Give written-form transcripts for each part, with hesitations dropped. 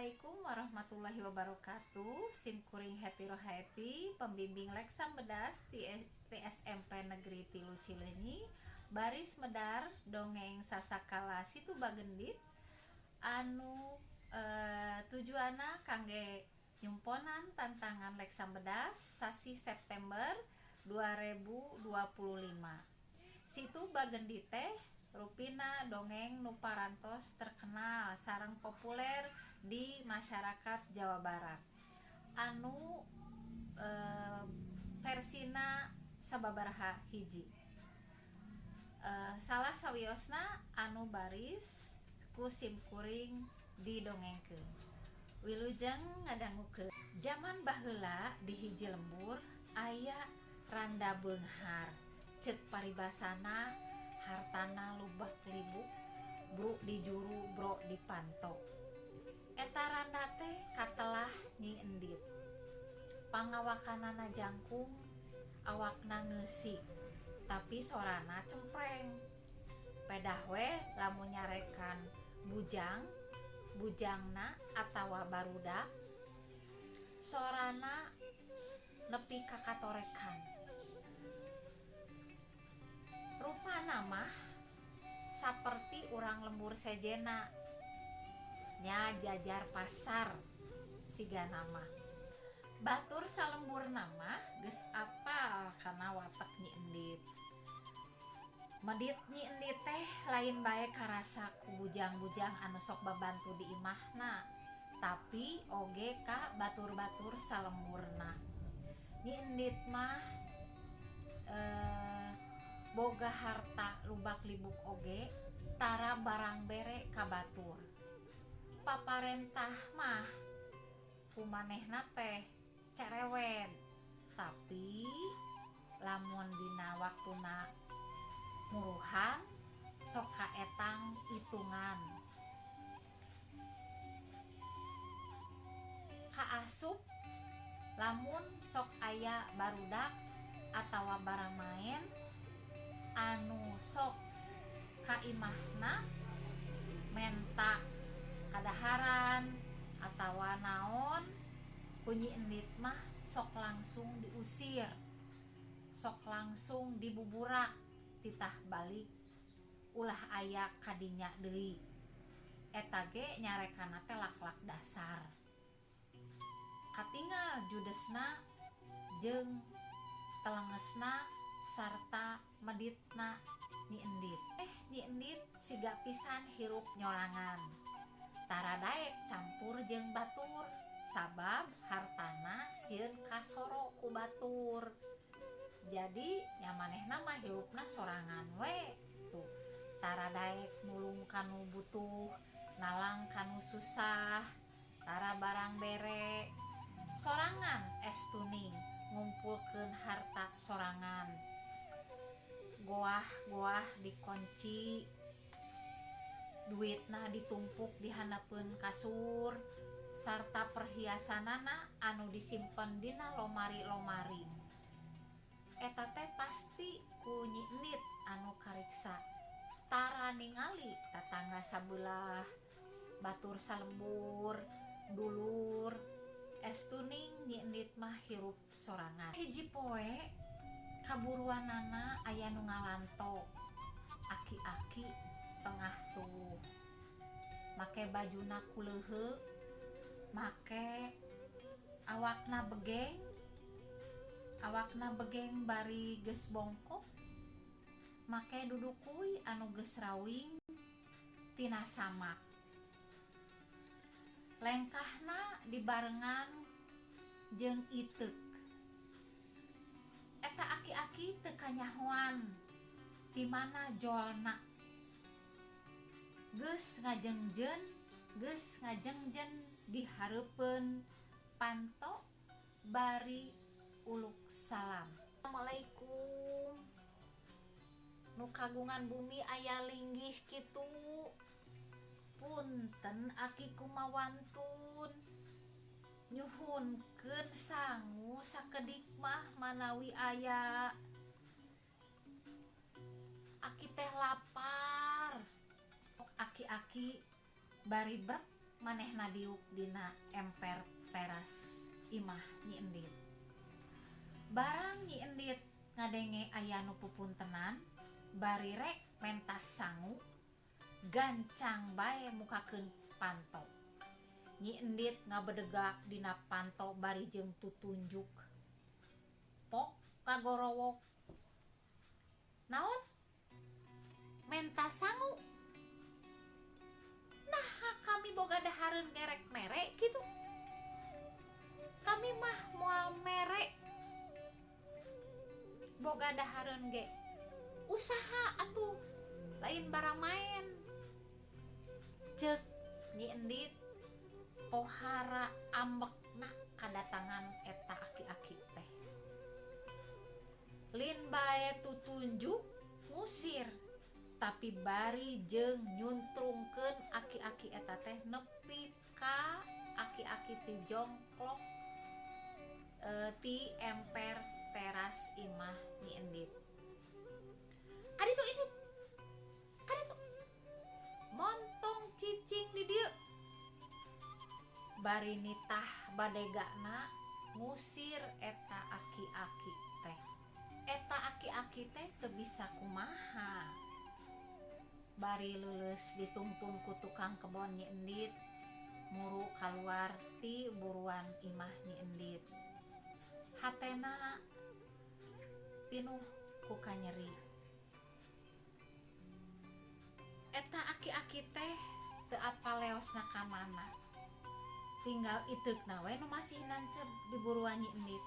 Assalamualaikum warahmatullahi wabarakatuh. Sim kuring Heti Rohaeti, pembimbing Leksam Bedas di SMP Negeri Tilu Cileunyi, baris medar dongeng Sasakala Situ Bagendit anu tujuanna kangge nyumponan tantangan Leksam Bedas sasi September 2025. Situ Bagendit teh rupina dongeng nu parantos terkenal sareng populer di masyarakat Jawa Barat anu versina sababaraha hiji. Salah sawiosna anu baris ku sim kuring didongengkeun. Wilujeng ngadangukeun. Jaman baheula di hiji lembur aya randa beunghar, ceuk paribasana hartana lubak libuk, bru di juru bro di panto. Eta randa teh katelah Nyi Endit. Pangawakanana jangkung, awakna ngeusi, tapi sorana cempreng. Pedah we lamun nyarekan bujang, bujangna atawa barudak, sorana nepi ka katorekan. Rupana mah saperti urang lembur sejenna, nya jajar pasar sigana mah. Batur salemburna mah geus apal kana watek Nyi Endit. Medit Nyi Endit teh lain bae karasa ku bujang-bujang anu sok babantu di imahna, tapi oge ka batur-batur salemburna. Nyi Endit mah boga harta lubak libuk oge tara barang bere ka batur. Paparentah mah ku manehna teh cerewet, tapi lamun dina waktuna muruhan sok kaetang itungan. Kaasup lamun sok aya barudak atawa baramaen anu sok ka imahna menta kadaharan atawa naon, ku Nyi Endit mah sok langsung diusir, sok langsung dibuburak titah balik ulah aya kadinya deui. Eta ge nyarekanna teh lak-lak dasar. Katingal judesna jeung telengesna sarta meditna Nyi Endit. Nyi Endit siga pisan hirup nyorangan. Tara daek campur jeung batur sabab hartana sieun kasoro ku batur. Jadi nya manehna mah hirupna sorangan we tuh. Tara daek nulung kanu butuh, nalang kanu susah, tara barang bere. Sorangan estuning ngumpulkeun harta sorangan. Goah-goah dikonci, duitna ditumpuk di handapeun kasur, sarta perhiasanana anu disimpen dina lomari-lomari. Eta teh pasti ku Nyi Endit anu kariksa. Tara ningali tatangga sabelah, batur salembur, dulur, estuning Nyi Endit mah hirup sorangan. Hiji poe kaburuanana aya nu ngalanto, aki-aki tengah tuwuh. Make bajuna kuleuheu, make awakna begeng, awakna begeng bari geus bongkok, make dudukui anu geus rawing tina samak. Lengkahna dibarengan jeung iteuk. Eta aki-aki teu kanyahoan ti mana jolna. Geus ngajengjen, geus ngajengjen di hareupeun panto bari uluk salam. Assalamualaikum. Nu kagungan bumi aya linggih kitu. Punten aki kumawantun. Nyuhunkeun sangu sakedik mah manawi aya. Aki teh lapar. Aki-aki bari brek Manehna diuk dina emper teras imah Nyi Endit. Barang Nyi Endit ngadenge aya nu pupuntenan bari rek mentas sangu, gancang bae mukakeun panto. Nyi Endit ngabedega dina panto bari jeung tutunjuk. Pok kagorowok. Naon? Menta sangu? Naha kami boga dahareun ge rek mere kitu? Kami mah moal mere boga dahareun ge. Usaha atuh lain baramaen. Ceuk Nyi Endit pohara ambekna kadatangan eta aki-aki teh. Lin bae tutunjuk ngusir tapi bari jeung nyuntrungkeun aki-aki eta teh nepi ka aki-aki ti jongklok ti emper teras imah Nyi Endit. Kaditu Indit, kaditu montong cicing di dieu. Bari nitah badegana ngusir eta aki-aki teh. Eta aki-aki teh teu bisa kumaha. Bari leuleus ditungtun ku tukang kebon Nyi Endit muru kaluar ti buruan imah Nyi Endit. Hatena pinuh ku kanyeri. Eta aki-aki teh teu apal leosna ka mana. Tinggal iteukna we nu masih nanceb di buruan Nyi Endit.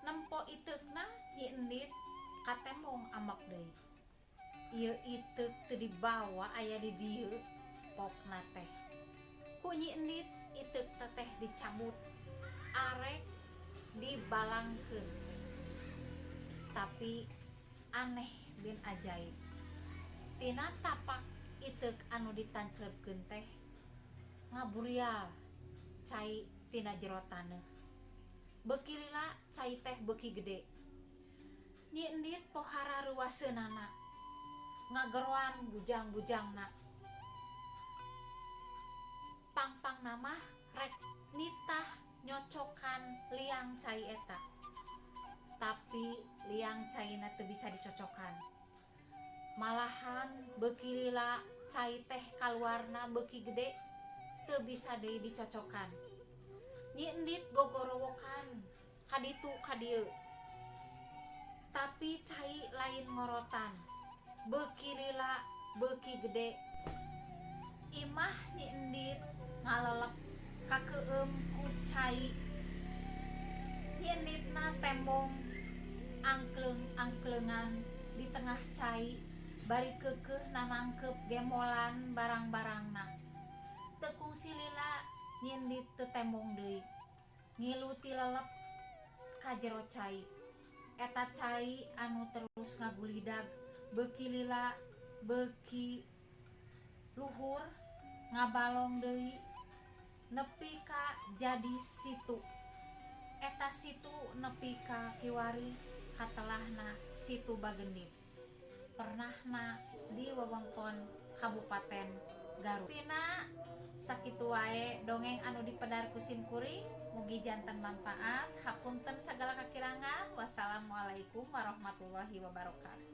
Nempo iteukna Nyi Endit katembong ambek deui. Ieu iteuk teu dibawa aya di dieu pokna teh. Ku Nyi Endit iteukna teh dicabut arek dibalangkeun. Tapi aneh bin ajaib. Tina tapak iteuk anu ditanceupkeun teh ngaburial cai tina jero taneuh. Beuki lila cai teh beuki gede. Nyi Endit pohara reuwaseunana ngageroan bujang-bujangna. Pang-pangna mah rek nitah nyocokan liang cai eta. Tapi liang caina teu bisa dicocokan. Malahan beuki lila cai teh kaluarna beuki gede teu bisa deui dicocokan. Nyi Endit gogorowokan kaditu kadieu. Tapi cai lain ngorotan. Beuki lila beuki gede. Imah Nyi Endit ngalelep kakeueum ku cai. Nyi Enditna tembong angkleung-angkleungan di tengah cai bari keukeuh nanangkeup gembolan barang-barangna. Teu kungsi lila Nyi Endit teu tembong deui. Ngilu tilelep ka jero cai. Eta cai anu terus ngagulidag beuki lila beuki luhur ngabalong deui nepi ka jadi situ. Eta situ nepi ka kiwari katelahna Situ Bagendit. Pernahna di wewengkon Kabupaten Garut. Pina sakitu wae dongeng anu dipedar ku sim kuring, mugi janten manfaat. Hapunten sagala kakirangan. Wassalamualaikum warahmatullahi wabarakatuh.